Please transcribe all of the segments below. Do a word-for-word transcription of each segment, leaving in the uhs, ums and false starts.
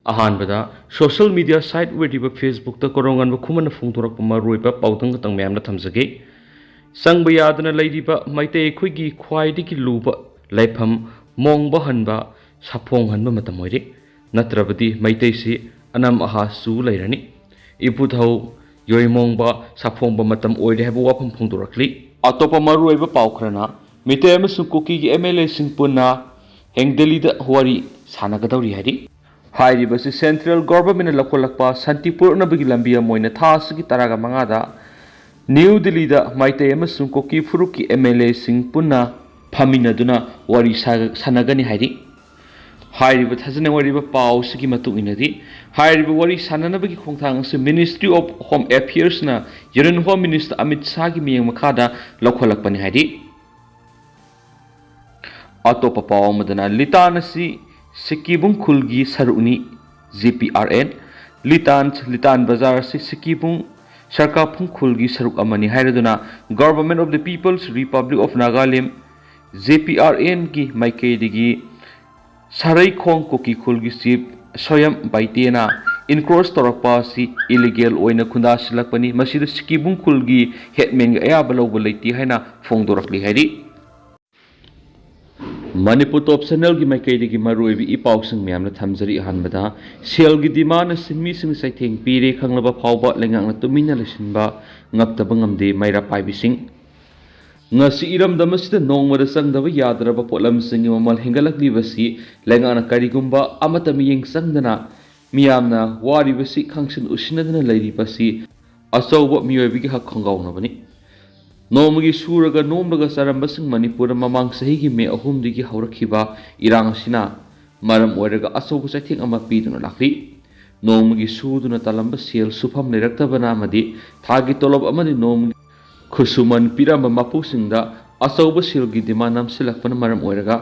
ꯑꯍꯥꯟꯕꯗ, social media side ꯑꯣꯏꯔꯤꯕ ꯐꯦꯁꯕꯨꯛꯇ ꯀꯣꯔꯧꯉꯥꯟꯕ ꯈꯨꯃꯟꯅ ꯐꯣꯡꯗꯣꯔꯛꯄ ꯃꯔꯨꯑꯣꯏꯕ ꯄꯥꯎꯗꯝ ꯈꯛꯇꯪ ꯃꯌꯥꯝꯗ ꯊꯝꯖꯒꯦ꯫ ꯆꯪꯕ ꯌꯥꯗꯅ ꯂꯩꯔꯤꯕ ꯃꯩꯇꯩ ꯑꯩꯈꯣꯏꯒꯤ ꯈ꯭ꯋꯥꯏꯗꯒꯤ ꯂꯨꯕ ꯂꯥꯏꯐꯝ ꯃꯣꯡꯕ ꯍꯟꯕ, ꯁꯥꯐꯣꯡ ꯍꯟꯕ ꯃꯇꯝ ꯑꯣꯏꯔꯦ꯫ ꯅꯠꯇ꯭ꯔꯕꯗꯤ ꯃꯩꯇꯩꯁꯤ ꯑꯅꯝ ꯑꯍꯥ ꯆꯨ ꯂꯩꯔꯅꯤ꯫ ꯏꯄꯨꯊꯧ ꯌꯣꯏꯃꯣꯡꯕ ꯁꯥꯐꯣꯡꯕ ꯃꯇꯝ ꯑꯣꯏꯔꯦ ꯍꯥꯏꯕ ꯋꯥꯐꯝ ꯐꯣꯡꯗꯣꯔꯛꯂꯤ꯫ ꯑꯇꯣꯞꯄ ꯃꯔꯨꯑꯣꯏꯕ ꯄꯥꯎ ꯈꯔꯅ, ꯃꯤꯇꯩ ꯑꯃꯁꯨꯡ ꯀꯨꯀꯤꯒꯤ ꯑꯦꯝ ꯑꯦꯜ ꯑꯦꯁꯤꯡ ꯄꯨꯟꯅ ꯍꯌꯦꯡ ꯗꯦꯜꯂꯤꯗ ꯋꯥꯔꯤ ꯁꯥꯟꯅꯒꯗꯧꯔꯤ ꯍꯥꯏꯔꯤ꯫ ꯍꯥꯏꯔꯤꯕꯁꯤ ꯁꯦꯟꯇ꯭ꯔꯦꯜ ꯒꯣꯚꯔꯟꯃꯦꯟꯠꯅ ꯂꯧꯈꯠꯂꯛꯄ ꯁꯥꯟꯇꯤ ꯄꯨꯔꯛꯅꯕꯒꯤ ꯂꯝꯕꯤ ꯑꯃ ꯑꯣꯏꯅ ꯊꯥ ꯑꯁꯤꯒꯤ ꯇꯔꯥꯒ ꯃꯉꯥꯗ ꯅ꯭ꯌꯨ ꯗꯤꯜꯂꯤꯗ ꯃꯩꯇꯩ ꯑꯃꯁꯨꯡ ꯀꯨꯀꯤ ꯐꯨꯔꯨꯞꯀꯤ ꯑꯦꯝ ꯑꯦꯜ ꯑꯦꯁꯤꯡ ꯄꯨꯟꯅ ꯐꯝꯃꯤꯟꯅꯗꯨꯅ ꯋꯥꯔꯤ ꯁꯥ-, ꯁꯥꯟꯅꯒꯅꯤ ꯍꯥꯏꯔꯤ꯫ ꯍꯥꯏꯔꯤꯕ ꯊꯥꯖꯅꯤꯡꯉꯥꯏ ꯑꯣꯏꯔꯤꯕ ꯄꯥꯎ ꯑꯁꯤꯒꯤ ꯃꯇꯨꯡ ꯏꯟꯅꯗꯤ, ꯍꯥꯏꯔꯤꯕ ꯋꯥꯔꯤ ꯁꯥꯟꯅꯅꯕꯒꯤ ꯈꯣꯡꯊꯥꯡ ꯑꯁꯤ Ministry of Home Affairsꯅ Union Home Minister Amit ꯁꯥꯍꯒꯤ ꯃꯤꯠꯌꯦꯡ ꯃꯈꯥꯗ ꯂꯧꯈꯠꯂꯛꯄꯅꯤ ꯍꯥꯏꯔꯤ꯫ ꯑꯇꯣꯞꯄ ꯄꯥꯎ ꯑꯃꯗꯅ, ꯂꯤꯇꯥꯟ ꯑꯁꯤ ꯁꯤꯀꯤꯕꯨꯡ ꯈꯨꯜꯒꯤ ꯁꯔꯨꯛꯅꯤ, J P R N. Litan, Litan Bazar ꯑꯁꯤ ꯁꯤꯀꯤꯕꯨꯡ ꯁꯔꯀꯥꯐꯨꯡ ꯈꯨꯜꯒꯤ ꯁꯔꯨꯛ ꯑꯃꯅꯤ ꯍꯥꯏꯔꯗꯨꯅ Government of the People's Republic of Nagaland, J P R ꯑꯦꯟꯒꯤ ꯃꯥꯏꯀꯩꯗꯒꯤ ꯁꯔꯩꯈꯣꯡ ꯀꯨꯀꯤ ꯈꯨꯜꯒꯤ ꯆꯤꯐ ꯁꯣꯌꯝ ꯕꯥꯏꯇꯦꯅ ꯏꯟꯀ꯭ꯔꯣꯁ ꯇꯧꯔꯛꯄ ꯑꯁꯤ ꯏꯂꯤꯒꯦꯜ ꯑꯣꯏꯅ ꯈꯨꯟꯗꯥꯁꯤꯜꯂꯛꯄꯅꯤ꯫ ꯃꯁꯤꯗ ꯁꯤꯀꯤꯕꯨꯡ ꯈꯨꯜꯒꯤ ꯍꯦꯠꯃꯦꯟꯒꯤ ꯑꯌꯥꯕ ꯂꯧꯕ ꯂꯩꯇꯦ ꯍꯥꯏꯅ ꯐꯣꯡꯗꯣꯔꯛꯂꯤ ꯍꯥꯏꯔꯤ꯫ ꯃꯅꯤꯄꯨꯔ ꯇꯣꯞ ꯆꯦꯅꯦꯜꯒꯤ ꯃꯥꯏꯀꯩꯗꯒꯤ ꯃꯔꯨꯑꯣꯏꯕ ꯏ ꯄꯥꯎꯁꯤꯡ ꯃꯌꯥꯝꯅ ꯊꯝꯖꯔꯤ꯫ ꯑꯍꯥꯟꯕꯗ, ꯁꯦꯜꯒꯤ ꯗꯤꯃꯥꯟꯅ ꯁꯤꯟꯃꯤꯁꯤꯡ ꯆꯩꯊꯦꯡ ꯄꯤꯔꯦ ꯈꯪꯂꯕ ꯐꯥꯎꯕ ꯂꯩꯉꯥꯛꯅ ꯇꯨꯃꯤꯟꯅ ꯂꯩꯁꯤꯟꯕ ꯉꯝꯗꯕ ꯉꯝꯗꯦ ꯃꯩꯔꯥ ꯄꯥꯏꯕꯤꯁꯤꯡ꯫ ꯉꯁꯤ ꯏꯔꯝꯗꯝ ꯑꯁꯤꯗ ꯅꯣꯡꯃꯗ ꯆꯪꯗꯕ ꯌꯥꯗ꯭ꯔꯕ ꯄꯣꯠꯂꯝꯁꯤꯡꯒꯤ ꯃꯃꯜ ꯍꯦꯟꯒꯠꯂꯛꯂꯤꯕꯁꯤ ꯂꯩꯉꯥꯛꯅ ꯀꯔꯤꯒꯨꯝꯕ ꯑꯃꯠꯇ ꯃꯤꯠꯌꯦꯡ ꯆꯪꯗꯅ ꯃꯤꯌꯥꯝꯅ ꯋꯥꯔꯤꯕꯁꯤ ꯈꯪꯁꯤꯟ ꯎꯁꯤꯟꯅꯗꯅ ꯂꯩꯔꯤꯕꯁꯤ ꯑꯆꯧꯕ ꯃꯤꯑꯣꯏꯕꯒꯤ ꯍꯛ ꯈꯣꯡꯒꯥꯎꯅꯕꯅꯤ꯫ ꯅꯣꯡꯃꯒꯤ ꯁꯨꯔꯒ ꯅꯣꯝꯂꯒ ꯆꯥꯔꯝꯕꯁꯤꯡ ꯃꯅꯤꯄꯨꯔꯗ ꯃꯃꯥꯡ ꯆꯍꯤꯒꯤ ꯃꯦ ꯑꯍꯨꯝꯗꯒꯤ ꯍꯧꯔꯛꯈꯤꯕ ꯏꯔꯥꯡ ꯑꯁꯤꯅ ꯃꯔꯝ ꯑꯣꯏꯔꯒ ꯑꯆꯧꯕ ꯆꯩꯊꯦꯡ ꯑꯃ ꯄꯤꯗꯨꯅ ꯂꯥꯛꯂꯤ꯫ ꯅꯣꯡꯃꯒꯤ ꯁꯨꯗꯨꯅ ꯇꯥꯜꯂꯝꯕ ꯁꯦꯜ ꯁꯨꯐꯝ ꯂꯩꯔꯛꯇꯕꯅ ꯑꯃꯗꯤ ꯊꯥꯒꯤ ꯇꯣꯂꯣꯞ ꯑꯃꯗꯤ ꯅꯣꯡꯃꯒꯤ ꯈꯨꯠꯁꯨꯃꯟ ꯄꯤꯔꯝꯕ ꯃꯄꯨꯁꯤꯡꯗ ꯑꯆꯧꯕ ꯁꯦꯜꯒꯤ ꯗꯤꯃꯥꯟ ꯅꯝꯁꯤꯜꯂꯛꯄꯅ ꯃꯔꯝ ꯑꯣꯏꯔꯒ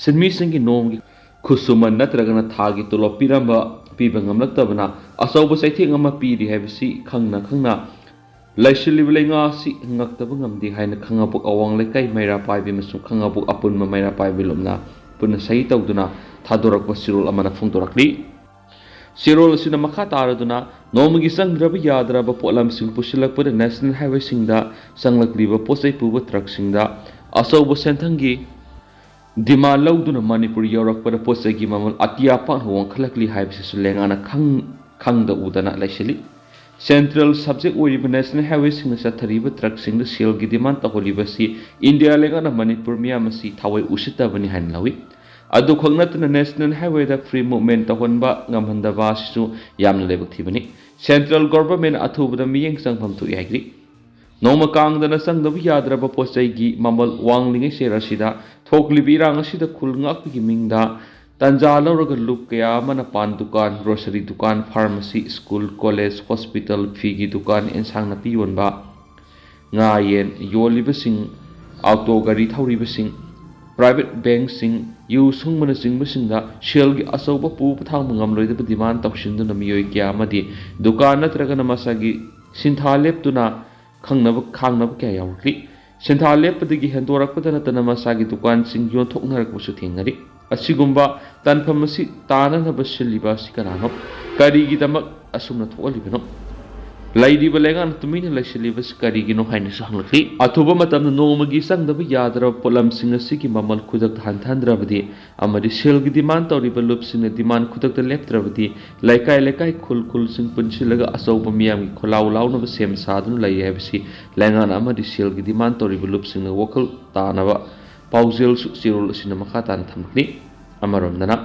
ꯁꯤꯟꯃꯤꯁꯤꯡꯒꯤ ꯅꯣꯡꯃꯒꯤ ꯈꯨꯠꯁꯨꯃꯟ ꯅꯠꯇ꯭ꯔꯒꯅ ꯊꯥꯒꯤ ꯇꯣꯂꯣꯞ ꯄꯤꯔꯝꯕ ꯄꯤꯕ ꯉꯝꯂꯛꯇꯕꯅ ꯑꯆꯧꯕ ꯆꯩꯊꯦꯡ ꯑꯃ ꯄꯤꯔꯤ ꯍꯥꯏꯕꯁꯤ ꯈꯪꯅ ꯈꯪꯅ ꯂꯩꯁꯤꯜꯂꯤꯕ ꯂꯩꯉꯥꯛ ꯑꯁꯤ ꯉꯛꯇꯕ ꯉꯝꯗꯦ ꯍꯥꯏꯅ ꯈꯥꯉꯕꯣꯛ ꯑꯋꯥꯡ ꯂꯩꯀꯥꯏ ꯃꯩꯔꯥ ꯄꯥꯏꯕꯤ ꯑꯃꯁꯨꯡ ꯈꯥꯉꯕꯣꯛ ꯑꯄꯨꯟꯕ ꯃꯩꯔꯥ ꯄꯥꯏꯕꯤ ꯂꯨꯞꯅ ꯄꯨꯟꯅ ꯁꯍꯤ ꯇꯧꯗꯨꯅ ꯊꯥꯗꯣꯔꯛꯄ ꯆꯦꯔꯣꯜ ꯑꯃꯅ ꯐꯣꯡꯗꯣꯔꯛꯂꯤ꯫ ꯆꯦꯔꯣꯜ ꯑꯁꯤꯅ ꯃꯈꯥ ꯇꯥꯔꯗꯨꯅ ꯅꯣꯡꯃꯒꯤ ꯆꯪꯗ꯭ꯔꯕ ꯌꯥꯗ꯭ꯔꯕ ꯄꯣꯠꯂꯝꯁꯤꯡ ꯄꯨꯁꯤꯜꯂꯛꯄꯗ ꯅꯦꯁꯅꯦꯜ ꯍꯥꯏꯋꯦꯁꯤꯡꯗ ꯆꯪꯂꯛꯂꯤꯕ ꯄꯣꯠ ꯆꯩ ꯄꯨꯕ ꯇ꯭ꯔꯛꯁꯤꯡꯗ ꯑꯆꯧꯕ ꯁꯦꯟꯊꯪꯒꯤ ꯗꯤꯃꯥꯟ ꯂꯧꯗꯨꯅ ꯃꯅꯤꯄꯨꯔ ꯌꯧꯔꯛꯄꯗ ꯄꯣꯠ ꯆꯩꯒꯤ ꯃꯃꯜ ꯑꯇꯤꯌꯥ ꯄꯥꯛꯅ ꯋꯥꯡꯈꯠꯂꯛꯂꯤ ꯍꯥꯏꯕꯁꯤꯁꯨ ꯂꯩꯉꯥꯛꯅ ꯈꯪ ꯈꯪꯗ ꯎꯗꯅ ꯂꯩꯁꯤꯜꯂꯤ꯫ ꯁꯦꯟꯇ꯭ꯔꯦꯜ ꯁꯕꯖꯦꯛ ꯑꯣꯏꯔꯤꯕ ꯅꯦꯁꯅꯦꯜ ꯍꯥꯏꯋꯦꯁꯤꯡꯅ ꯆꯠꯊꯔꯤꯕ ꯇ꯭ꯔꯛꯁꯤꯡꯗ ꯁꯦꯜꯒꯤ ꯗꯤꯃꯥꯟ ꯇꯧꯍꯜꯂꯤꯕꯁꯤ ꯏꯟꯗꯤꯌꯥ ꯂꯩꯉꯥꯛꯅ ꯃꯅꯤꯄꯨꯔ ꯃꯤꯌꯥꯝ ꯑꯁꯤ ꯊꯋꯥꯏ ꯎꯁꯤꯠꯇꯕꯅꯤ ꯍꯥꯏꯅ ꯂꯧꯏ꯫ ꯑꯗꯨꯈꯛ ꯅꯠꯇꯅ ꯅꯦꯁꯅꯦꯜ ꯍꯥꯏꯋꯦꯗ ꯐ꯭ꯔꯤ ꯃꯨꯚꯃꯦꯟ ꯇꯧꯍꯟꯕ ꯉꯝꯍꯟꯗꯕ ꯑꯁꯤꯁꯨ ꯌꯥꯝꯅ ꯂꯥꯏꯕꯛ ꯊꯤꯕꯅꯤ꯫ ꯁꯦꯟꯇ꯭ꯔꯦꯜ ꯒꯣꯚꯔꯟꯃꯦꯟ ꯑꯊꯨꯕꯗ ꯃꯤꯠꯌꯦꯡ ꯆꯪꯐꯝ ꯊꯣꯛꯏ ꯍꯥꯏꯈ꯭ꯔꯤ꯫ ꯅꯣꯡꯃ ꯀꯥꯡꯗꯅ ꯆꯪꯗꯕ ꯌꯥꯗ꯭ꯔꯕ ꯄꯣꯠ ꯆꯩꯒꯤ ꯃꯃꯜ ꯋꯥꯡꯂꯤꯉꯩ ꯆꯦꯔ ꯑꯁꯤꯗ ꯊꯣꯛꯂꯤꯕ ꯏꯔꯥꯡ ꯑꯁꯤꯗ ꯈꯨꯜ ꯉꯥꯛꯄꯒꯤ ꯃꯤꯡꯗ ꯇꯥꯟꯖꯥ ꯂꯧꯔꯒ ꯂꯨꯞ ꯀꯌꯥ ꯑꯃꯅ ꯄꯥꯟ ꯗꯨꯀꯥꯟ, ꯒ꯭ꯔꯣꯁꯔꯤ ꯗꯨꯀꯥꯟ, ꯐꯥꯔꯃꯥꯁꯤ, ꯁ꯭ꯀꯨꯜ, ꯀꯣꯂꯦꯖ, ꯍꯣꯁꯄꯤꯇꯥꯜ, ꯐꯤꯒꯤ ꯗꯨꯀꯥꯟ, ꯑꯦꯟꯁꯥꯡ ꯅꯥꯄꯤ ꯌꯣꯟꯕ, ꯉꯥ ꯌꯦꯟ ꯌꯣꯜꯂꯤꯕꯁꯤꯡ, ꯑꯣꯇꯣ ꯒꯥꯔꯤ ꯊꯧꯔꯤꯕꯁꯤꯡ, ꯄ꯭ꯔꯥꯏꯚꯦꯠ ꯕꯦꯡꯁꯤꯡ, ꯌꯨ ꯁꯨꯡꯕꯅꯆꯤꯡꯕꯁꯤꯡꯗ ꯁꯦꯜꯒꯤ ꯑꯆꯧꯕ ꯄꯨꯕ ꯊꯥꯡꯕ ꯉꯝꯂꯣꯏꯗꯕ ꯗꯤꯃꯥꯟ ꯇꯧꯁꯤꯟꯗꯨꯅ ꯃꯤꯑꯣꯏ ꯀꯌꯥ ꯑꯃꯗꯤ ꯗꯨꯀꯥꯟ ꯅꯠꯇ꯭ꯔꯒꯅ ꯃꯁꯥꯒꯤ ꯁꯤꯟꯊꯥ ꯂꯦꯞꯇꯨꯅ ꯈꯪꯅꯕ ꯈꯥꯡꯅꯕ ꯀꯌꯥ ꯌꯥꯎꯔꯛꯂꯤ꯫ ꯁꯤꯟꯊꯥ ꯂꯦꯞꯄꯗꯒꯤ ꯍꯦꯟꯗꯣꯔꯛꯄꯗ ꯅꯠꯇꯅ ꯃꯁꯥꯒꯤ ꯗꯨꯀꯥꯟꯁꯤꯡ ꯌꯣꯟꯊꯣꯛꯅꯔꯛꯄꯁꯨ ꯊꯦꯡꯅꯔꯤ꯫ ꯑꯁꯤꯒꯨꯝꯕ ꯇꯥꯟꯐꯝ ꯑꯁꯤ ꯇꯥꯅꯅꯕ ꯁꯤꯜꯂꯤꯕ ꯑꯁꯤ ꯀꯅꯥꯅꯣ? ꯀꯔꯤꯒꯤꯗꯃꯛ ꯑꯁꯨꯝꯅ ꯊꯣꯛꯍꯜꯂꯤꯕꯅꯣ? ꯂꯩꯔꯤꯕ ꯂꯩꯉꯥꯛꯅ ꯇꯨꯃꯤꯟꯅ ꯂꯩꯁꯤꯜꯂꯤꯕꯁꯤ ꯀꯔꯤꯒꯤꯅꯣ ꯍꯥꯏꯅꯁꯨ ꯍꯪꯂꯛꯂꯤ꯫ ꯑꯊꯨꯕ ꯃꯇꯝꯗ ꯅꯣꯡꯃꯒꯤ ꯆꯪꯗꯕ ꯌꯥꯗ꯭ꯔꯕ ꯄꯣꯠꯂꯝꯁꯤꯡ ꯑꯁꯤꯒꯤ ꯃꯃꯜ ꯈꯨꯗꯛꯇ ꯍꯟꯊꯍꯟꯗ꯭ꯔꯕꯗꯤ ꯑꯃꯗꯤ ꯁꯦꯜꯒꯤ ꯗꯤꯃꯥꯟ ꯇꯧꯔꯤꯕ ꯂꯨꯞꯁꯤꯡꯅ ꯗꯤꯃꯥꯟ ꯈꯨꯗꯛꯇ ꯂꯦꯞꯇ꯭ꯔꯕꯗꯤ ꯂꯩꯀꯥꯏ ꯂꯩꯀꯥꯏ, ꯈꯨꯜ ꯈꯨꯜꯁꯤꯡ ꯄꯨꯟꯁꯤꯜꯂꯒ ꯑꯆꯧꯕ ꯃꯤꯌꯥꯝꯒꯤ ꯈꯣꯜꯂꯥꯎ ꯂꯥꯎꯅꯕ ꯁꯦꯝ ꯁꯥꯗꯨꯅ ꯂꯩꯔꯤ ꯍꯥꯏꯕꯁꯤ ꯂꯩꯉꯥꯛꯅ ꯑꯃꯗꯤ ꯁꯦꯜꯒꯤ ꯗꯤꯃꯥꯟ ꯇꯧꯔꯤꯕ ꯂꯨꯞꯁꯤꯡꯅ ꯋꯥꯈꯜ ꯇꯥꯅꯕ ꯄꯥꯎꯖꯦꯜꯁꯨ ꯆꯦꯔꯣꯜ ꯑꯁꯤꯅ ꯃꯈꯥ ꯇꯥꯅ ꯊꯝꯂꯤ꯫ ꯑꯃꯔꯣꯝꯗꯅ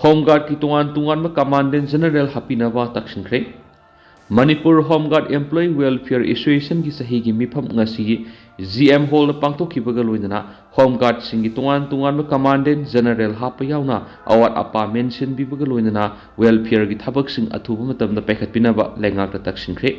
ꯍꯣꯝ ꯒꯥꯔꯗꯀꯤ ꯇꯣꯉꯥꯟ ꯇꯣꯉꯥꯟꯕ ꯀꯃꯥꯟꯗꯦꯟ ꯖꯦꯅꯔꯦꯜ ꯍꯥꯞꯄꯤꯅꯕ ꯇꯛꯁꯤꯟꯈ꯭ꯔꯦ꯫ Manipur home guard employee welfare ꯑꯦꯁꯣꯁꯤꯌꯦꯁꯟꯒꯤ ꯆꯍꯤꯒꯤ ꯃꯤꯐꯝ ꯉꯁꯤꯒꯤ ꯖꯤ ꯑꯦꯝ ꯍꯣꯜꯗ ꯄꯥꯡꯊꯣꯛꯈꯤꯕꯒ ꯂꯣꯏꯅꯅ ꯍꯣꯝ ꯒꯥꯔꯗꯁꯤꯡꯒꯤ ꯇꯣꯉꯥꯟ ꯇꯣꯉꯥꯟꯕ ꯀꯃꯥꯟꯗꯦꯟ ꯖꯦꯅꯔꯦꯜ ꯍꯥꯞꯄ ꯌꯥꯎꯅ ꯑꯋꯥꯠ ꯑꯄꯥ ꯃꯦꯟꯁꯤꯟꯕꯤꯕꯒ ꯂꯣꯏꯅꯅ ꯋꯦꯜꯐꯤꯌꯔꯒꯤ ꯊꯕꯛꯁꯤꯡ ꯑꯊꯨꯕ ꯃꯇꯝꯗ ꯄꯥꯏꯈꯠꯄꯤꯅꯕ ꯂꯩꯉꯥꯛꯇ ꯇꯛꯁꯤꯟꯈ꯭ꯔꯦ꯫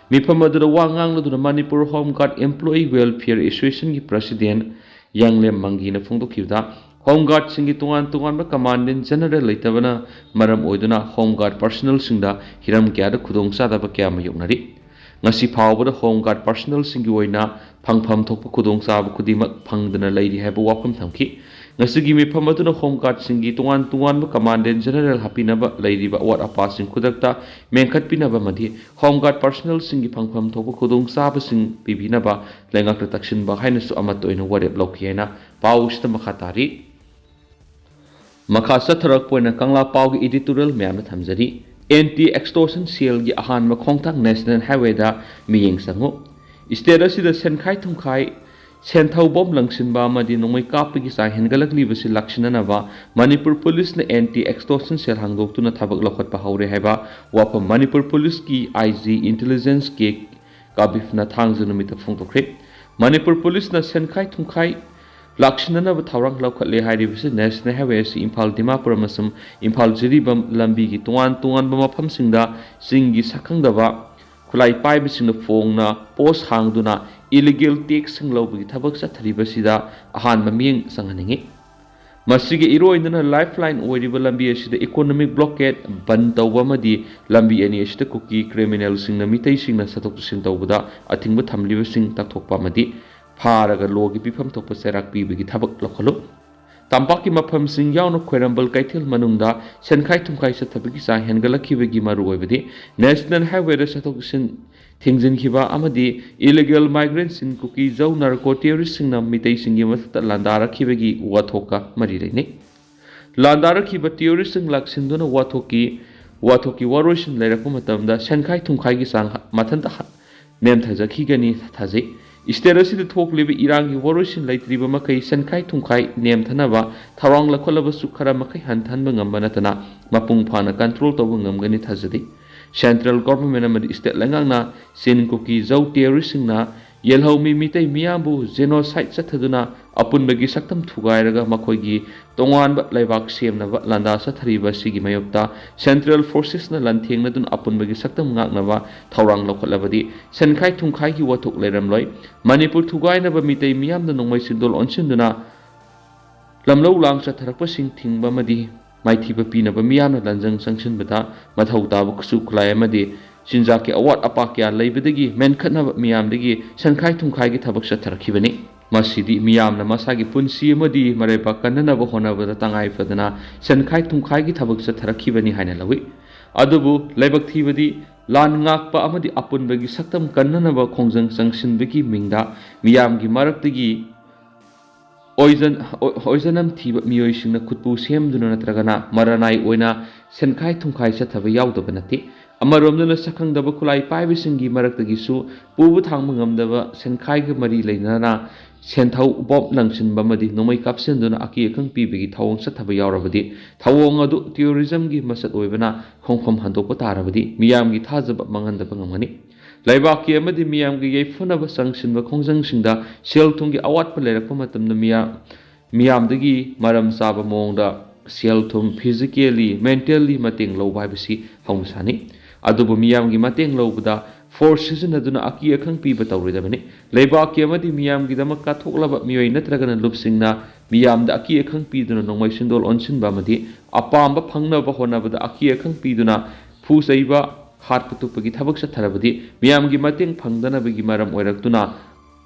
ꯃꯤꯐꯝ ꯑꯗꯨꯗ ꯋꯥ ꯉꯥꯡꯂꯗꯨꯅ Manipur home guard employee welfare ꯑꯦꯁꯣꯁꯤꯌꯦꯁꯟꯒꯤ ꯄ꯭ꯔꯁꯤꯗꯦꯟ ꯌꯥꯡꯂꯦꯝ ꯃꯪꯒꯤꯅ ꯐꯣꯡꯗꯣꯛꯈꯤꯕꯗ, ꯍꯣꯝ ꯒꯥꯔꯗꯁꯤꯡꯒꯤ ꯇꯣꯉꯥꯟ ꯇꯣꯉꯥꯟꯕ ꯀꯃꯥꯟꯗꯦꯟ ꯖꯦꯅꯔꯦꯜ ꯂꯩꯇꯕꯅ ꯃꯔꯝ ꯑꯣꯏꯗꯨꯅ ꯍꯣꯝ ꯒꯥꯔꯗ ꯄꯔꯁꯅꯦꯜꯁꯤꯡꯗ ꯍꯤꯔꯝ ꯀꯌꯥꯗ ꯈꯨꯗꯣꯡꯆꯥꯗꯕ ꯀꯌꯥ ꯑꯃ ꯌꯣꯛꯅꯔꯤ꯫ ꯉꯁꯤ ꯐꯥꯎꯕꯗ ꯍꯣꯝ ꯒꯥꯔꯗ ꯄꯔꯁꯅꯦꯜꯁꯤꯡꯒꯤ ꯑꯣꯏꯅ ꯐꯪꯐꯝ ꯊꯣꯛꯄ ꯈꯨꯗꯣꯡꯆꯥꯕ ꯈꯨꯗꯤꯡꯃꯛ ꯐꯪꯗꯅ ꯂꯩꯔꯤ ꯍꯥꯏꯕ ꯋꯥꯐꯝ ꯊꯝꯈꯤ꯫ ꯉꯁꯤꯒꯤ ꯃꯤꯐꯝ ꯑꯗꯨꯅ ꯍꯣꯝ ꯒꯥꯔꯗꯁꯤꯡꯒꯤ ꯇꯣꯉꯥꯟ ꯇꯣꯉꯥꯟꯕ ꯀꯃꯥꯟꯗꯦꯟ ꯖꯦꯅꯔꯦꯜ ꯍꯥꯞꯄꯤꯅꯕ ꯂꯩꯔꯤꯕ ꯑꯋꯥꯠ ꯑꯄꯥꯁꯤꯡ ꯈꯨꯗꯛꯇ ꯃꯦꯟꯈꯠꯄꯤꯅꯕ ꯑꯃꯗꯤ ꯍꯣꯝ ꯒꯥꯔꯗ ꯄꯔꯁꯅꯦꯜꯁꯤꯡꯒꯤ ꯐꯪꯐꯝ ꯊꯣꯛꯄ ꯈꯨꯗꯣꯡꯆꯥꯕꯁꯤꯡ ꯄꯤꯕꯤꯅꯕ ꯂꯩꯉꯥꯛꯇ ꯇꯛꯁꯤꯟꯕ ꯍꯥꯏꯅꯁꯨ ꯑꯃꯠꯇ ꯑꯣꯏꯅ ꯋꯥꯔꯦꯞ ꯂꯧꯈꯤ ꯍꯥꯏꯅ ꯄꯥꯎ ꯑꯁꯤꯗ ꯃꯈꯥ ꯇꯥꯔꯤ꯫ ꯃꯈꯥ ꯆꯠꯊꯔꯛꯄ ꯑꯣꯏꯅ ꯀꯪꯂꯥ ꯄꯥꯎꯒꯤ editorial ꯃꯌꯥꯝꯗ ꯊꯝꯖꯔꯤ꯫ ꯑꯦꯟꯇꯤ ꯑꯦꯛꯁꯇꯣꯔꯁꯟ ꯁꯦꯜꯒꯤ ꯑꯍꯥꯟꯕ ꯈꯣꯡꯊꯥꯡ ꯅꯦꯁꯅꯦꯜ ꯍꯥꯏꯋꯦꯗ ꯃꯤꯠꯌꯦꯡ ꯆꯪꯉꯨ꯫ ꯁ꯭ꯇꯦꯠ ꯑꯁꯤꯗ ꯁꯦꯟꯈꯥꯏ ꯊꯨꯝꯈꯥꯏ, ꯁꯦꯟꯊꯧ ꯕꯣꯝ ꯂꯪꯁꯤꯟꯕ ꯑꯃꯗꯤ ꯅꯣꯡꯃꯩ ꯀꯥꯞꯄꯒꯤ ꯆꯥꯡ ꯍꯦꯟꯒꯠꯂꯛꯂꯤꯕꯁꯤ ꯂꯥꯛꯁꯤꯟꯅꯅꯕ ꯃꯅꯤꯄꯨꯔ ꯄꯨꯂꯤꯁꯅ ꯑꯦꯟꯇꯤ ꯑꯦꯛꯁꯇꯣꯔꯁꯟ ꯁꯦꯜ ꯍꯥꯡꯗꯣꯛꯇꯨꯅ ꯊꯕꯛ ꯂꯧꯈꯠꯄ ꯍꯧꯔꯦ ꯍꯥꯏꯕ ꯋꯥꯐꯝ ꯃꯅꯤꯄꯨꯔ ꯄꯨꯂꯤꯁꯀꯤ ꯑꯥꯏ ꯖꯤ ꯏꯟꯇꯦꯂꯤꯖꯦꯟꯁ ꯀꯦ ꯀꯥꯕꯤꯐꯅ ꯊꯥꯡꯖ ꯅꯨꯃꯤꯠꯇ ꯐꯣꯡꯗꯣꯛꯈ꯭ꯔꯦ꯫ ꯃꯅꯤꯄꯨꯔ ꯄꯨꯂꯤꯁꯅ ꯁꯦꯟꯈꯥꯏ ꯊꯨꯝꯈꯥꯏ ꯂꯥꯛꯁꯤꯟꯅꯅꯕ ꯊꯧꯔꯥꯡ ꯂꯧꯈꯠꯂꯦ ꯍꯥꯏꯔꯤꯕꯁꯤ ꯅꯦꯁꯅꯦꯜ ꯍꯥꯏꯋꯦ ꯑꯁꯤ ꯏꯝꯐꯥꯜ ꯗꯤꯃꯥꯄꯨꯔ ꯑꯃꯁꯨꯡ ꯏꯝꯐꯥꯜ ꯖꯤꯔꯤꯕꯥꯝ ꯂꯝꯕꯤꯒꯤ ꯇꯣꯉꯥꯟ ꯇꯣꯉꯥꯟꯕ ꯃꯐꯝꯁꯤꯡꯗ ꯆꯤꯡꯒꯤ ꯁꯛꯈꯪꯗꯕ ꯈꯨꯠꯂꯥꯏ ꯄꯥꯏꯕꯁꯤꯡꯅ ꯐꯣꯡꯅ ꯄꯣꯁ ꯍꯥꯡꯗꯨꯅ ꯏꯂꯤꯒꯦꯜ ꯇꯦꯛꯁꯁꯤꯡ ꯂꯧꯕꯒꯤ ꯊꯕꯛ ꯆꯠꯊꯔꯤꯕꯁꯤꯗ ꯑꯍꯥꯟꯕ ꯃꯤꯠꯌꯦꯡ ꯆꯪꯍꯟꯅꯤꯡꯏ꯫ ꯃꯁꯤꯒ ꯏꯔꯣꯏꯅꯅ ꯂꯥꯏꯐ ꯂꯥꯏꯟ ꯑꯣꯏꯔꯤꯕ ꯂꯝꯕꯤ ꯑꯁꯤꯗ ꯏꯀꯣꯅꯣꯃꯤꯛ ꯕ꯭ꯂꯣꯀꯦꯠ ꯕꯟ ꯇꯧꯕ ꯑꯃꯗꯤ ꯂꯝꯕꯤ ꯑꯅꯤ ꯑꯁꯤꯗ ꯀꯨꯀꯤ ꯀ꯭ꯔꯤꯃꯤꯅꯦꯜꯁꯤꯡꯅ ꯃꯤꯇꯩꯁꯤꯡꯅ ꯆꯠꯊꯣꯛ ꯆꯠꯁꯤꯟ ꯇꯧꯕꯗ ꯑꯊꯤꯡꯕ ꯊꯝꯂꯤꯕꯁꯤꯡ ꯇꯥꯛꯊꯣꯛꯄ ꯑꯃꯗꯤ ꯐꯥꯔꯒ ꯂꯣꯒꯤ ꯄꯤꯐꯝ ꯊꯣꯛꯄ ꯆꯩꯔꯥꯛ ꯄꯤꯕꯒꯤ ꯊꯕꯛ ꯂꯧꯈꯠꯂꯨ꯫ ꯇꯝꯄꯥꯛꯀꯤ ꯃꯐꯝꯁꯤꯡ ꯌꯥꯎꯅ ꯈ꯭ꯋꯥꯏꯔꯝꯕꯟ ꯀꯩꯊꯦꯜ ꯃꯅꯨꯡꯗ ꯁꯦꯟꯈꯥꯏ ꯊꯨꯝꯈꯥꯏ ꯆꯠꯊꯕꯒꯤ ꯆꯥꯡ ꯍꯦꯟꯒꯠꯂꯛꯈꯤꯕꯒꯤ ꯃꯔꯨꯑꯣꯏꯕꯗꯤ ꯅꯦꯁꯅꯦꯜ ꯍꯥꯏꯋꯦꯗ ꯆꯠꯊꯣꯛ ꯆꯠꯁꯤꯟ ꯊꯤꯡꯖꯤꯟꯈꯤꯕ ꯑꯃꯗꯤ ꯏꯂꯤꯒꯦꯜ ꯃꯥꯏꯒ꯭ꯔꯦꯟꯠꯁꯤꯡ ꯀꯨꯀꯤ ꯖꯧ ꯅꯥꯔꯀꯣ ꯇꯦꯔꯣꯔꯤꯁꯁꯤꯡꯅ ꯃꯤꯇꯩꯁꯤꯡꯒꯤ ꯃꯊꯛꯇ ꯂꯥꯟꯗꯥꯔꯛꯈꯤꯕꯒꯤ ꯋꯥꯊꯣꯛꯀ ꯃꯔꯤ ꯂꯩꯅꯩ꯫ ꯂꯥꯟꯗꯥꯔꯛꯈꯤꯕ ꯇꯦꯔꯣꯔꯤꯁꯁꯤꯡ ꯂꯥꯛꯁꯤꯟꯗꯨꯅ ꯋꯥꯊꯣꯛꯀꯤ ꯋꯥꯊꯣꯛꯀꯤ ꯋꯥꯔꯣꯏꯁꯤꯟ ꯂꯩꯔꯛꯄ ꯃꯇꯝꯗ ꯁꯦꯟꯈꯥꯏ ꯊꯨꯝꯈꯥꯏꯒꯤ ꯆꯥꯡ ꯃꯊꯟꯇ ꯍ-, ꯅꯦꯝꯊꯖꯈꯤꯒꯅꯤ ꯊꯥꯖꯩ꯫ ꯁ꯭ꯇꯦꯠ ꯑꯁꯤꯗ ꯊꯣꯛꯂꯤꯕ ꯏꯔꯥꯡꯒꯤ ꯋꯥꯔꯣꯏꯁꯤꯟ ꯂꯩꯇ꯭ꯔꯤꯕ ꯃꯈꯩ ꯁꯦꯟꯈꯥꯏ ꯊꯨꯝꯈꯥꯏ ꯅꯦꯝꯊꯅꯕ ꯊꯧꯔꯥꯡ ꯂꯧꯈꯠꯂꯕꯁꯨ ꯈꯔ ꯃꯈꯩ ꯍꯟꯊꯍꯟꯕ ꯉꯝꯕ ꯅꯠꯇꯅ ꯃꯄꯨꯡ ꯐꯥꯅ ꯀꯟꯇ꯭ꯔꯣꯜ ꯇꯧꯕ ꯉꯝꯒꯅꯤ ꯊꯥꯖꯗꯦ꯫ ꯁꯦꯟꯇ꯭ꯔꯦꯜ ꯒꯣꯚꯔꯟꯃꯦꯟꯠ ꯑꯃꯗꯤ ꯁ꯭ꯇꯦꯠ ꯂꯩꯉꯥꯛꯅ ꯆꯤꯟ ꯀꯨꯀꯤ ꯖꯧ ꯇꯦꯔꯣꯔꯤꯁꯁꯤꯡꯅ ꯌꯦꯜꯍꯧꯃꯤ ꯃꯤꯇꯩ ꯃꯤꯌꯥꯝꯕꯨ ꯖꯦꯅꯣꯁꯥꯏꯗ ꯆꯠꯊꯗꯨꯅ ꯑꯄꯨꯟꯕꯒꯤ ꯁꯛꯇꯝ ꯊꯨꯒꯥꯏꯔꯒ ꯃꯈꯣꯏꯒꯤ ꯇꯣꯉꯥꯟꯕ ꯂꯩꯕꯥꯛ ꯁꯦꯝꯅꯕ ꯂꯥꯟꯗꯥ ꯆꯠꯊꯔꯤꯕ ꯑꯁꯤꯒꯤ ꯃꯥꯌꯣꯛꯇ ꯁꯦꯟꯇ꯭ꯔꯦꯜ ꯐꯣꯔꯁꯦꯁꯅ ꯂꯥꯟꯊꯦꯡꯅꯗꯨꯅ ꯑꯄꯨꯟꯕꯒꯤ ꯁꯛꯇꯝ ꯉꯥꯛꯅꯕ ꯊꯧꯔꯥꯡ ꯂꯧꯈꯠꯂꯕꯗꯤ ꯁꯦꯟꯈꯥꯏ ꯊꯨꯝꯈꯥꯏꯒꯤ ꯋꯥꯊꯣꯛ ꯂꯩꯔꯝꯂꯣꯏ꯫ ꯃꯅꯤꯄꯨꯔ ꯊꯨꯒꯥꯏꯅꯕ ꯃꯤꯇꯩ ꯃꯤꯌꯥꯝꯅ ꯅꯣꯡꯃꯩ ꯁꯤꯟꯗꯣꯜ ꯑꯣꯟꯁꯤꯟꯗꯨꯅ ꯂꯝꯂꯧ ꯂꯥꯡ ꯆꯠꯊꯔꯛꯄꯁꯤꯡ ꯊꯤꯡꯕ ꯑꯃꯗꯤ ꯃꯥꯏꯊꯤꯕ ꯄꯤꯅꯕ ꯃꯤꯌꯥꯝꯅ ꯂꯥꯟꯖꯪ ꯆꯪꯁꯤꯟꯕꯗ ꯃꯊꯧ ꯇꯥꯕ ꯈꯨꯠꯁꯨ ꯈꯨꯠꯂꯥꯏ ꯑꯃꯗꯤ ꯆꯤꯟꯖꯥꯛꯀꯤ ꯑꯋꯥꯠ ꯑꯄꯥ ꯀꯌꯥ ꯂꯩꯕꯗꯒꯤ ꯃꯦꯟꯈꯠꯅꯕ ꯃꯤꯌꯥꯝꯗꯒꯤ ꯁꯦꯟꯈꯥꯏ ꯊꯨꯝꯈꯥꯏꯒꯤ ꯊꯕꯛ ꯆꯠꯊꯔꯛꯈꯤꯕꯅꯤ꯫ ꯃꯁꯤꯗꯤ ꯃꯤꯌꯥꯝꯅ ꯃꯁꯥꯒꯤ ꯄꯨꯟꯁꯤ ꯑꯃꯗꯤ ꯃꯔꯩꯕꯥꯛ ꯀꯟꯅꯅꯕ ꯍꯣꯠꯅꯕꯗ ꯇꯉꯥꯏ ꯐꯗꯅ ꯁꯦꯟꯈꯥꯏ ꯊꯨꯝꯈꯥꯏꯒꯤ ꯊꯕꯛ ꯆꯠꯊꯔꯛꯈꯤꯕꯅꯤ ꯍꯥꯏꯅ ꯂꯧꯏ꯫ ꯑꯗꯨꯕꯨ ꯂꯥꯏꯕꯛ ꯊꯤꯕꯗꯤ, ꯂꯥꯟ ꯉꯥꯛꯄ ꯑꯃꯗꯤ ꯑꯄꯨꯟꯕꯒꯤ ꯁꯛꯇꯝ ꯀꯟꯅꯅꯕ ꯈꯣꯡꯖꯪ ꯆꯪꯁꯤꯟꯕꯒꯤ ꯃꯤꯡꯗ ꯃꯤꯌꯥꯝꯒꯤ ꯃꯔꯛꯇꯒꯤ ꯑꯣꯏꯖꯟ-, ꯑꯣꯏ-, ꯑꯣꯏꯖꯅꯝ ꯊꯤꯕ ꯃꯤꯑꯣꯏꯁꯤꯡꯅ ꯈꯨꯠꯄꯨ ꯁꯦꯝꯗꯨꯅ ꯅꯠꯇ꯭ꯔꯒꯅ ꯃꯔꯅꯥꯏ ꯑꯣꯏꯅ ꯁꯦꯟꯈꯥꯏ ꯊꯨꯝꯈꯥꯏ ꯆꯠꯊꯕ ꯌꯥꯎꯗꯕ ꯅꯠꯇꯦ꯫ ꯑꯃꯔꯣꯝꯗꯅ, ꯁꯛꯈꯪꯗꯕ ꯈꯨꯠꯂꯥꯏ ꯄꯥꯏꯕꯁꯤꯡꯒꯤ ꯃꯔꯛꯇꯒꯤꯁꯨ ꯄꯨꯕ ꯊꯥꯡꯕ ꯉꯝꯗꯕ ꯁꯦꯟꯈꯥꯏꯒ ꯃꯔꯤ ꯂꯩꯅꯅ ꯁꯦꯟꯊꯧ ꯕꯣꯝ ꯂꯪꯁꯤꯟꯕ ꯑꯃꯗꯤ ꯅꯣꯡꯃꯩ ꯀꯥꯞꯁꯤꯟꯗꯨꯅ ꯑꯀꯤ ꯑꯈꯪ ꯄꯤꯕꯒꯤ ꯊꯧꯑꯣꯡ ꯆꯠꯊꯕ ꯌꯥꯎꯔꯕꯗꯤ, ꯊꯧꯑꯣꯡ ꯑꯗꯨ terrorism ꯒꯤ ꯃꯁꯛ ꯑꯣꯏꯕꯅ ꯈꯣꯡꯐꯝ ꯍꯟꯗꯣꯛꯄ ꯇꯥꯔꯕꯗꯤ ꯃꯤꯌꯥꯝꯒꯤ ꯊꯥꯖꯕ ꯃꯥꯡꯍꯟꯗꯕ ꯉꯝꯒꯅꯤ꯫ ꯂꯩꯕꯥꯛꯀꯤ ꯑꯃꯗꯤ ꯃꯤꯌꯥꯝꯒꯤ ꯌꯥꯏꯐꯅꯕ ꯆꯪꯁꯤꯟꯕ ꯈꯣꯡꯖꯪꯁꯤꯡꯗ ꯁꯦꯜ ꯊꯨꯝꯒꯤ ꯑꯋꯥꯠꯄ ꯂꯩꯔꯛꯄ ꯃꯇꯝꯗ ꯃꯤꯌꯥꯝ-, ꯃꯤꯌꯥꯝꯗꯒꯤ ꯃꯔꯝ ꯆꯥꯕ ꯃꯑꯣꯡꯗ ꯁꯦꯜ ꯊꯨꯝ, physically, mentally ꯃꯇꯦꯡ ꯂꯧꯕ ꯍꯥꯏꯕꯁꯤ ꯍꯧꯅꯁꯥꯅꯤ꯫ ꯑꯗꯨꯕꯨ ꯃꯤꯌꯥꯝꯒꯤ ꯃꯇꯦꯡ ꯂꯧꯕꯗ force ꯁꯤꯖꯤꯟꯅꯗꯨꯅ ꯑꯀꯤ ꯑꯈꯪ ꯄꯤꯕ ꯇꯧꯔꯣꯏꯗꯕꯅꯤ꯫ ꯂꯩꯕꯥꯛꯀꯤ ꯑꯃꯗꯤ ꯃꯤꯌꯥꯝꯒꯤꯗꯃꯛ ꯀꯠꯊꯣꯛꯂꯕ ꯃꯤꯑꯣꯏ ꯅꯠꯇ꯭ꯔꯒꯅ ꯂꯨꯞꯁꯤꯡꯅ ꯃꯤꯌꯥꯝꯗ ꯑꯀꯤ ꯑꯈꯪ ꯄꯤꯗꯨꯅ ꯅꯣꯡꯃꯩ ꯁꯤꯟꯗꯣꯜ ꯑꯣꯟꯁꯤꯟꯕ ꯑꯃꯗꯤ ꯑꯄꯥꯝꯕ ꯐꯪꯅꯕ ꯍꯣꯠꯅꯕꯗ ꯑꯀꯤ ꯑꯈꯪ ꯄꯤꯗꯨꯅ ꯐꯨ ꯆꯩꯕ, ꯍꯥꯠꯄ ꯇꯨꯞꯄꯒꯤ ꯊꯕꯛ ꯆꯠꯊꯔꯕꯗꯤ ꯃꯤꯌꯥꯝꯒꯤ ꯃꯇꯦꯡ ꯐꯪꯗꯅꯕꯒꯤ ꯃꯔꯝ ꯑꯣꯏꯔꯛꯇꯨꯅ,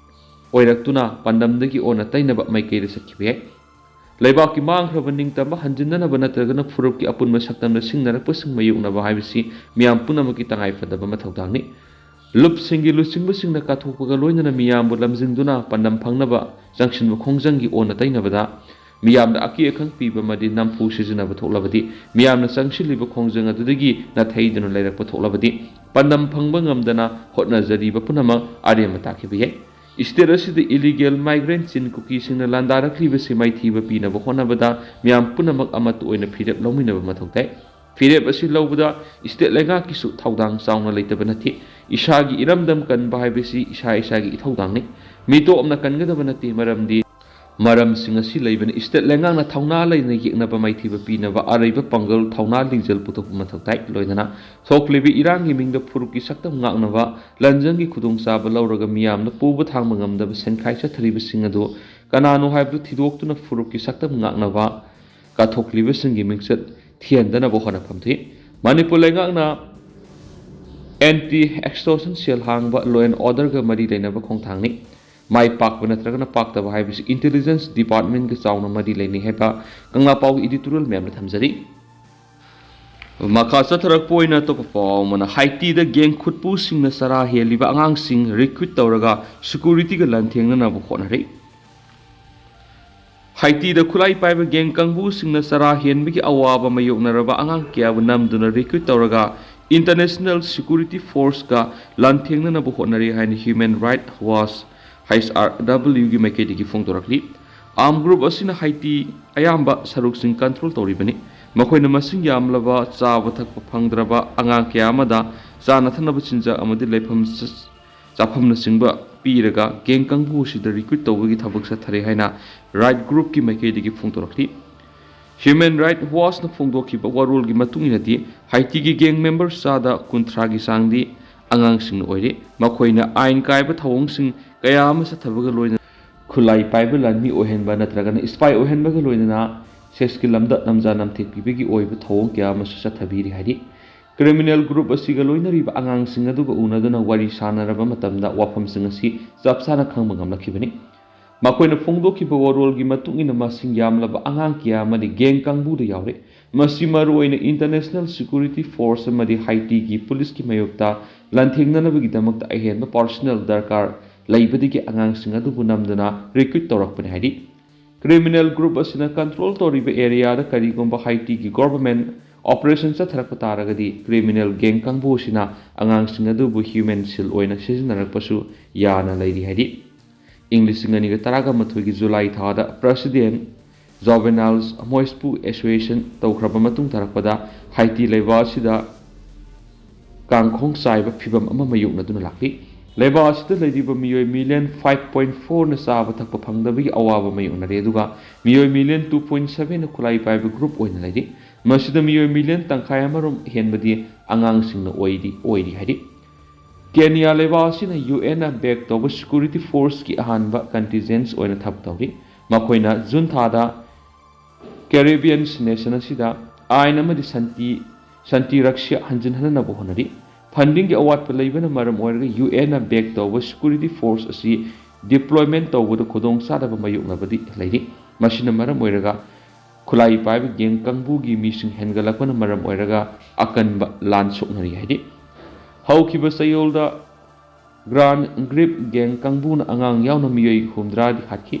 ꯑꯣꯏꯔꯛꯇꯨꯅ ꯄꯥꯟꯗꯝꯗꯒꯤ ꯑꯣꯟꯅ ꯇꯩꯅꯕ ꯃꯥꯏꯀꯩꯗ ꯆꯠꯈꯤꯕ ꯌꯥꯏ꯫ ꯂꯩꯕꯥꯛꯀꯤ ꯃꯥꯡꯈ꯭ꯔꯕ ꯅꯤꯡꯇꯝꯕ ꯍꯟꯖꯤꯟꯅꯅꯕ ꯅꯠꯇ꯭ꯔꯒꯅ ꯐꯨꯔꯨꯞꯀꯤ ꯑꯄꯨꯟꯕ ꯁꯛꯇꯝꯗ ꯁꯤꯡꯅꯔꯛꯄꯁꯤꯡ ꯃꯥꯌꯣꯛꯅꯕ ꯍꯥꯏꯕꯁꯤ ꯃꯤꯌꯥꯝ ꯄꯨꯝꯅꯃꯛꯀꯤ ꯇꯉꯥꯏꯐꯗꯕ ꯃꯊꯧꯗꯥꯡꯅꯤ꯫ ꯂꯨꯞꯁꯤꯡꯒꯤ ꯂꯨꯆꯤꯡꯕꯁꯤꯡꯅ ꯀꯠꯊꯣꯛꯄꯒ ꯂꯣꯏꯅꯅ ꯃꯤꯌꯥꯝꯕꯨ ꯂꯝꯖꯤꯡꯗꯨꯅ ꯄꯥꯟꯗꯝ ꯐꯪꯅꯕ ꯆꯪꯁꯤꯟꯕ ꯈꯣꯡꯖꯪꯒꯤ ꯑꯣꯟꯅ ꯇꯩꯅꯕꯗ ꯃꯤꯌꯥꯝꯗ ꯑꯀꯤ ꯑꯈꯪ ꯄꯤꯕ ꯑꯃꯗꯤ ꯅꯝꯐꯨ ꯁꯤꯖꯤꯟꯅꯕ ꯊꯣꯛꯂꯕꯗꯤ, ꯃꯤꯌꯥꯝꯅ ꯆꯪꯁꯤꯜꯂꯤꯕ ꯈꯣꯡꯖꯪ ꯑꯗꯨꯗꯒꯤ ꯅꯥꯊꯩꯗꯨꯅ ꯂꯩꯔꯛꯄ ꯊꯣꯛꯂꯕꯗꯤ, ꯄꯥꯟꯗꯝ ꯐꯪꯕ ꯉꯝꯗꯅ ꯍꯣꯠꯅꯖꯔꯤꯕ ꯄꯨꯝꯅꯃꯛ ꯑꯔꯦꯝꯕ ꯇꯥꯈꯤꯕ ꯌꯥꯏ꯫ State ꯑꯁꯤꯗ illegal migrant ꯆꯤꯟ ꯀꯨꯀꯤꯁꯤꯡꯅ ꯂꯥꯟꯗꯥꯔꯛꯂꯤꯕꯁꯤ ꯃꯥꯏꯊꯤꯕ ꯄꯤꯅꯕ ꯍꯣꯠꯅꯕꯗ ꯃꯤꯌꯥꯝ ꯄꯨꯝꯅꯃꯛ ꯑꯃꯠꯇ ꯑꯣꯏꯅ ꯐꯤꯔꯦꯞ ꯂꯧꯃꯤꯟꯅꯕ ꯃꯊꯧ ꯇꯥꯏ꯫ ꯐꯤꯔꯦꯞ ꯑꯁꯤ ꯂꯧꯕꯗ state ꯂꯩꯉꯥꯛꯀꯤꯁꯨ ꯊꯧꯗꯥꯡ ꯆꯥꯎꯅ ꯂꯩꯇꯕ ꯅꯠꯇꯦ꯫ ꯏꯁꯥꯒꯤ ꯏꯔꯝꯗꯝ ꯀꯟꯕ ꯍꯥꯏꯕꯁꯤ ꯏꯁꯥ ꯏꯁꯥꯒꯤ ꯏꯊꯧꯗꯥꯡꯅꯤ꯫ ꯃꯤꯇꯣꯞꯅ ꯀꯟꯒꯗꯕ ꯅꯠꯇꯦ, ꯃꯔꯝꯗꯤ ꯃꯔꯝꯁꯤꯡ ꯑꯁꯤ ꯂꯩꯕꯅ state ꯂꯩꯉꯥꯛꯅ ꯊꯧꯅꯥ ꯂꯩꯅ ꯌꯦꯛꯅꯕ ꯃꯥꯏꯊꯤꯕ ꯄꯤꯅꯕ ꯑꯔꯩꯕ ꯄꯥꯡꯒꯜ, ꯊꯧꯅꯥ ꯂꯤꯡꯖꯦꯜ ꯄꯨꯊꯣꯛꯄ ꯃꯊꯧ ꯇꯥꯏ꯫ ꯂꯣꯏꯅꯅ ꯊꯣꯛꯂꯤꯕ ꯏꯔꯥꯡꯒꯤ ꯃꯤꯡꯗ ꯐꯨꯔꯨꯞꯀꯤ ꯁꯛꯇꯝ ꯉꯥꯛꯅꯕ ꯂꯟꯖꯪꯒꯤ ꯈꯨꯗꯣꯡꯆꯥꯕ ꯂꯧꯔꯒ ꯃꯤꯌꯥꯝꯅ ꯄꯨꯕ ꯊꯥꯡꯕ ꯉꯝꯗꯕ ꯁꯦꯟꯈꯥꯏ ꯆꯠꯊꯔꯤꯕꯁꯤꯡ ꯑꯗꯨ ꯀꯅꯥꯅꯣ ꯍꯥꯏꯕꯗꯨ ꯊꯤꯗꯣꯛꯇꯨꯅ ꯐꯨꯔꯨꯞꯀꯤ ꯁꯛꯇꯝ ꯉꯥꯛꯅꯕ ꯀꯠꯊꯣꯛꯂꯤꯕꯁꯤꯡꯒꯤ ꯃꯤꯡꯆꯠ ꯊꯤꯍꯟꯗꯅꯕ ꯍꯣꯠꯅꯐꯝ ꯊꯣꯛꯏ꯫ ꯃꯅꯤꯄꯨꯔ ꯂꯩꯉꯥꯛꯅ anti extortion cell ꯍꯥꯡꯕ law and order ꯒ ꯃꯔꯤ ꯂꯩꯅꯕ ꯈꯣꯡꯊꯥꯡꯅꯤ꯫ ꯃꯥꯏ ꯄꯥꯛꯄ ꯅꯠꯇ꯭ꯔꯒꯅ ꯄꯥꯛꯇꯕ ꯍꯥꯏꯕꯁꯤ intelligence departmentꯒ ꯆꯥꯎꯅ ꯃꯔꯤ ꯂꯩꯅꯩ ꯍꯥꯏꯕ ꯀꯪꯂꯥꯄꯥꯎꯒꯤ editorial ꯃꯌꯥꯝꯅ ꯊꯝꯖꯔꯤ꯫ ꯃꯈꯥ ꯆꯠꯊꯔꯛꯄ ꯑꯣꯏꯅ ꯑꯇꯣꯞꯄ ꯄꯥꯎ ꯑꯃꯅ, ꯍꯥꯏꯇꯤꯗ gang ꯈꯨꯠꯄꯨꯁꯤꯡꯅ ꯆꯔꯥ ꯍꯦꯜꯂꯤꯕ ꯑꯉꯥꯡꯁꯤꯡ recruit ꯇꯧꯔꯒ securityꯒ ꯂꯥꯟꯊꯦꯡꯅꯅꯕ ꯍꯣꯠꯅꯔꯤ꯫ ꯍꯥꯏꯇꯤꯗ ꯈꯨꯠꯂꯥꯏ ꯄꯥꯏꯕ gang ꯀꯥꯡꯕꯨꯁꯤꯡꯅ ꯆꯔꯥ ꯍꯦꯟꯕꯒꯤ ꯑꯋꯥꯕ ꯃꯥꯌꯣꯛꯅꯔꯕ ꯑꯉꯥꯡ ꯀꯌꯥꯕꯨ ꯅꯝꯗꯨꯅ recruit ꯇꯧꯔꯒ international security forceꯀ ꯂꯥꯟꯊꯦꯡꯅꯅꯕ ꯍꯣꯠꯅꯔꯤ ꯍꯥꯏꯅ Human Rights Watch, H R W ꯒꯤ ꯃꯥꯏꯀꯩꯗꯒꯤ ꯐꯣꯡꯗꯣꯔꯛꯂꯤ꯫ Armed group ꯑꯁꯤꯅ ꯍꯥꯏꯇꯤ ꯑꯌꯥꯝꯕ ꯁꯔꯨꯛꯁꯤꯡ control ꯇꯧꯔꯤꯕꯅꯤ꯫ ꯃꯈꯣꯏꯅ ꯃꯁꯤꯡ ꯌꯥꯝꯂꯕ ꯆꯥꯕ ꯊꯛꯄ ꯐꯪꯗ꯭ꯔꯕ ꯑꯉꯥꯡ ꯀꯌꯥ ꯑꯃꯗ ꯆꯥꯅ ꯊꯛꯅꯕ ꯆꯤꯟꯖꯥꯛ ꯑꯃꯗꯤ ꯂꯩꯐꯝ ꯆ-, ꯆꯥꯐꯝꯅꯆꯤꯡꯕ ꯄꯤꯔꯒ gang ꯀꯥꯡꯕꯨ ꯑꯁꯤꯗ recruit ꯇꯧꯕꯒꯤ ꯊꯕꯛ ꯆꯠꯊꯔꯦ ꯍꯥꯏꯅ Rights Groupꯀꯤ ꯃꯥꯏꯀꯩꯗꯒꯤ ꯐꯣꯡꯗꯣꯔꯛꯂꯤ꯫ Human Rights Watchꯅ ꯐꯣꯡꯗꯣꯛꯈꯤꯕ ꯋꯥꯔꯣꯜꯒꯤ ꯃꯇꯨꯡ ꯏꯟꯅꯗꯤ, ꯍꯥꯏꯇꯤꯒꯤ gang member ꯆꯥꯗ ꯀꯨꯟꯊ꯭ꯔꯥꯒꯤ ꯆꯥꯡꯗꯤ ꯑꯉꯥꯡꯁꯤꯡꯅ ꯑꯣꯏꯔꯤ꯫ ꯃꯈꯣꯏꯅ ꯑꯥꯏꯟ ꯀꯥꯏꯕ ꯊꯧꯑꯣꯡꯁꯤꯡ ꯀꯌꯥ ꯑꯃ ꯆꯠꯊꯕꯒ ꯂꯣꯏꯅꯅ ꯈꯨꯠꯂꯥꯏ ꯄꯥꯏꯕ ꯂꯥꯟꯃꯤ ꯑꯣꯏꯍꯟꯕ ꯅꯠꯇ꯭ꯔꯒꯅ spy ꯑꯣꯏꯍꯟꯕꯒ ꯂꯣꯏꯅꯅ ꯁꯦꯛꯁꯀꯤ ꯂꯝꯗ ꯅꯝꯖꯥ ꯅꯝꯊꯦꯛ ꯄꯤꯕꯒꯤ ꯑꯣꯏꯕ ꯊꯧꯑꯣꯡ ꯀꯌꯥ ꯑꯃꯁꯨ ꯆꯠꯊꯕꯤꯔꯤ ꯍꯥꯏꯔꯤ꯫ Criminal group ꯑꯁꯤꯒ ꯂꯣꯏꯅꯔꯤꯕ ꯑꯉꯥꯡꯁꯤꯡ ꯑꯗꯨꯒ ꯎꯅꯗꯨꯅ ꯋꯥꯔꯤ ꯁꯥꯟꯅꯔꯕ ꯃꯇꯝꯗ ꯋꯥꯐꯝꯁꯤꯡ ꯑꯁꯤ ꯆꯞ ꯆꯥꯅ ꯈꯪꯕ ꯉꯝꯂꯛꯈꯤꯕꯅꯤ꯫ ꯃꯈꯣꯏꯅ ꯐꯣꯡꯗꯣꯛꯈꯤꯕ ꯋꯥꯔꯣꯜꯒꯤ ꯃꯇꯨꯡ ꯏꯟꯅ ꯃꯁꯤꯡ ꯌꯥꯝꯂꯕ ꯑꯉꯥꯡ ꯀꯌꯥ ꯑꯃꯗꯤ gang ꯀꯥꯡꯕꯨꯗ ꯌꯥꯎꯔꯤ꯫ ꯃꯁꯤ ꯃꯔꯨꯑꯣꯏꯅ international security force ꯑꯃꯗꯤ ꯍꯥꯏꯇꯤꯒꯤ ꯄꯨꯂꯤꯁꯀꯤ ꯃꯥꯌꯣꯛꯇ ꯂꯥꯟꯊꯦꯡꯅꯅꯕꯒꯤꯗꯃꯛꯇ ꯑꯍꯦꯟꯕ personnel ꯗꯔꯀꯥꯔ ꯂꯩꯕꯗꯒꯤ ꯑꯉꯥꯡꯁꯤꯡ ꯑꯗꯨꯕꯨ ꯅꯝꯗꯨꯅ recruit ꯇꯧꯔꯛꯄꯅꯤ ꯍꯥꯏꯔꯤ꯫ Criminal group ꯑꯁꯤꯅ control ꯇꯧꯔꯤꯕ areaꯗ ꯀꯔꯤꯒꯨꯝꯕ ꯍꯥꯏꯇꯤꯒꯤ government operation ꯆꯠꯊꯔꯛꯄ ꯇꯥꯔꯒꯗꯤ criminal gang ꯀꯥꯡꯕꯨ ꯑꯁꯤꯅ ꯑꯉꯥꯡꯁꯤꯡ ꯑꯗꯨꯕꯨ human shield ꯑꯣꯏꯅ ꯁꯤꯖꯤꯟꯅꯔꯛꯄꯁꯨ ꯌꯥꯅ ꯂꯩꯔꯤ ꯍꯥꯏꯔꯤ꯫ ꯏꯪ ꯂꯤꯁꯤꯡ ꯑꯅꯤꯒ ꯇꯔꯥꯃꯥꯊꯣꯏꯒꯤ ꯖꯨꯂꯥꯏ ꯊꯥꯗ President Jovenel Moïseꯄꯨ assassination ꯇꯧꯈ꯭ꯔꯕ ꯃꯇꯨꯡ ꯇꯥꯔꯛꯄꯗ ꯍꯥꯏꯇꯤ ꯂꯩꯕꯥꯛ ꯑꯁꯤꯗ ꯀꯥꯡꯈꯣꯡ ꯆꯥꯏꯕ ꯐꯤꯚꯝ ꯑꯃ ꯃꯥꯌꯣꯛꯅꯗꯨꯅ ꯂꯥꯛꯂꯤ꯫ ꯂꯩꯕꯥꯛ ꯑꯁꯤꯗ ꯂꯩꯔꯤꯕ ꯃꯤꯑꯣꯏ million five point fourꯅ ꯆꯥꯕ ꯊꯛꯄ ꯐꯪꯗꯕꯒꯤ ꯑꯋꯥꯕ ꯃꯥꯌꯣꯛꯅꯔꯤ, ꯑꯗꯨꯒ ꯃꯤꯑꯣꯏ million two point sevenꯅ ꯈꯨꯠꯂꯥꯏ ꯄꯥꯏꯕ group ꯑꯣꯏꯅ ꯂꯩꯔꯤ꯫ ꯃꯁꯤꯗ ꯃꯤꯑꯣꯏ million ꯇꯪꯈꯥꯏ ꯑꯃꯔꯣꯝ ꯍꯦꯟꯕꯗꯤ ꯑꯉꯥꯡꯁꯤꯡꯅ ꯑꯣꯏꯔꯤ, ꯑꯣꯏꯔꯤ ꯍꯥꯏꯔꯤ꯫ ꯀꯦꯅꯤꯌꯥ ꯂꯩꯕꯥꯛ ꯑꯁꯤꯅ UNꯅ back ꯇꯧꯕ security forceꯀꯤ ꯑꯍꯥꯟꯕ contingents ꯑꯣꯏꯅ ꯊꯕꯛ ꯇꯧꯔꯤ꯫ ꯃꯈꯣꯏꯅ ꯖꯨꯟ ꯊꯥꯗ Caribbean nation ꯑꯁꯤꯗ ꯑꯥꯏꯟ ꯑꯃꯗꯤ ꯁꯥꯟꯇꯤ, ꯁꯥꯟꯇꯤ ꯔꯛꯁ꯭ꯌ ꯍꯟꯖꯤꯟꯍꯟꯅꯕ ꯍꯣꯠꯅꯔꯤ꯫ Fundingꯒꯤ ꯑꯋꯥꯠꯄ ꯂꯩꯕꯅ ꯃꯔꯝ ꯑꯣꯏꯔꯒ UNꯅ back ꯇꯧꯕ security force ꯑꯁꯤ deployment ꯇꯧꯕꯗ ꯈꯨꯗꯣꯡ ꯆꯥꯗꯕ ꯃꯥꯌꯣꯛꯅꯕꯗꯤ ꯂꯩꯔꯤ꯫ ꯃꯁꯤꯅ ꯃꯔꯝ ꯑꯣꯏꯔꯒ ꯈꯨꯠꯂꯥꯏ ꯄꯥꯏꯕ gang ꯀꯥꯡꯕꯨꯒꯤ ꯃꯤꯁꯤꯡ ꯍꯦꯟꯒꯠꯂꯛꯄꯅ ꯃꯔꯝ ꯑꯣꯏꯔꯒ ꯑꯀꯟꯕ ꯂꯥꯟ ꯁꯣꯛꯅꯔꯤ ꯍꯥꯏꯔꯤ꯫ ꯍꯧꯈꯤꯕ ꯆꯌꯣꯜꯗ Grand Grip gang ꯀꯥꯡꯕꯨꯅ ꯑꯉꯥꯡ ꯌꯥꯎꯅ ꯃꯤꯑꯣꯏ ꯍꯨꯝꯗ꯭ꯔꯥꯗꯤ ꯍꯥꯠꯈꯤ꯫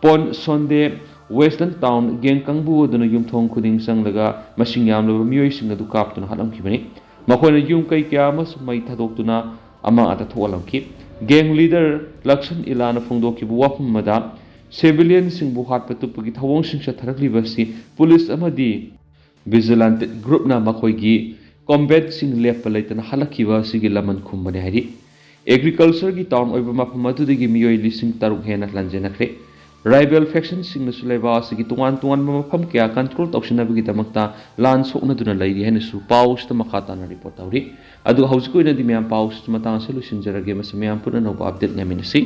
Palm Sunday Western Town gang ꯀꯥꯡꯕꯨ ꯑꯗꯨꯅ ꯌꯨꯝꯊꯣꯡ ꯈꯨꯗꯤꯡ ꯆꯪꯂꯒ ꯃꯁꯤꯡ ꯌꯥꯝꯂꯕ ꯃꯤꯑꯣꯏꯁꯤꯡ ꯑꯗꯨ ꯀꯥꯞꯇꯨꯅ ꯍꯥꯠꯂꯝꯈꯤꯕꯅꯤ꯫ ꯃꯈꯣꯏꯅ ꯌꯨꯝ ꯀꯩ ꯀꯌꯥ ꯑꯃꯁꯨ ꯃꯩ ꯊꯥꯗꯣꯛꯇꯨꯅ ꯑꯃꯥꯡ ꯑꯇꯥ ꯊꯣꯛꯍꯜꯂꯝꯈꯤ꯫ Gang leader ꯂꯛꯁꯟ ꯏꯂꯥꯅ ꯐꯣꯡꯗꯣꯛꯈꯤꯕ ꯋꯥꯐꯝ ꯑꯃꯗ, civilianꯁꯤꯡꯕꯨ ꯍꯥꯠꯄ ꯇꯨꯞꯄꯒꯤ ꯊꯧꯑꯣꯡꯁꯤꯡ ꯆꯠꯊꯔꯛꯂꯤꯕ ꯑꯁꯤ ꯄꯨꯂꯤꯁ ꯑꯃꯗꯤ vigilante groupꯅ ꯃꯈꯣꯏꯒꯤ combatꯁꯤꯡ ꯂꯦꯞꯄ ꯂꯩꯇꯅ ꯍꯜꯂꯛꯈꯤꯕ ꯑꯁꯤꯒꯤ ꯂꯃꯟ ꯈꯨꯝꯕꯅꯤ ꯍꯥꯏꯔꯤ꯫ Agricultureꯒꯤ town ꯑꯣꯏꯕ ꯃꯐꯝ ꯑꯗꯨꯗꯒꯤ ꯃꯤꯑꯣꯏ ꯂꯤꯁꯤꯡ ꯇꯔꯨꯛ ꯍꯦꯟꯅ ꯂꯥꯟꯖꯦꯟꯅꯈ꯭ꯔꯦ꯫ Rival factionꯁꯤꯡꯅꯁꯨ ꯂꯩꯕꯥꯛ ꯑꯁꯤꯒꯤ ꯇꯣꯉꯥꯟ ꯇꯣꯉꯥꯟꯕ ꯃꯐꯝ ꯀꯌꯥ control ꯇꯧꯁꯤꯟꯅꯕꯒꯤꯗꯃꯛꯇ ꯂꯥꯟ ꯁꯣꯛꯅꯗꯨꯅ ꯂꯩꯔꯤ ꯍꯥꯏꯅꯁꯨ ꯄꯥꯎꯁꯤꯗ ꯃꯈꯥ ꯇꯥꯅ report ꯇꯧꯔꯤ꯫ ꯑꯗꯨꯒ ꯍꯧꯖꯤꯛꯀꯤ ꯑꯣꯏꯅꯗꯤ ꯃꯌꯥꯝ ꯄꯥꯎꯁꯤꯁꯨ ꯃꯇꯥꯡ ꯑꯁꯤꯗ ꯂꯣꯏꯁꯤꯟꯖꯔꯒꯦ꯫ ꯃꯁꯤ ꯃꯌꯥꯝ ꯄꯨꯟꯅ ꯑꯅꯧꯕ update ꯉꯥꯏꯃꯤꯟꯅꯁꯤ꯫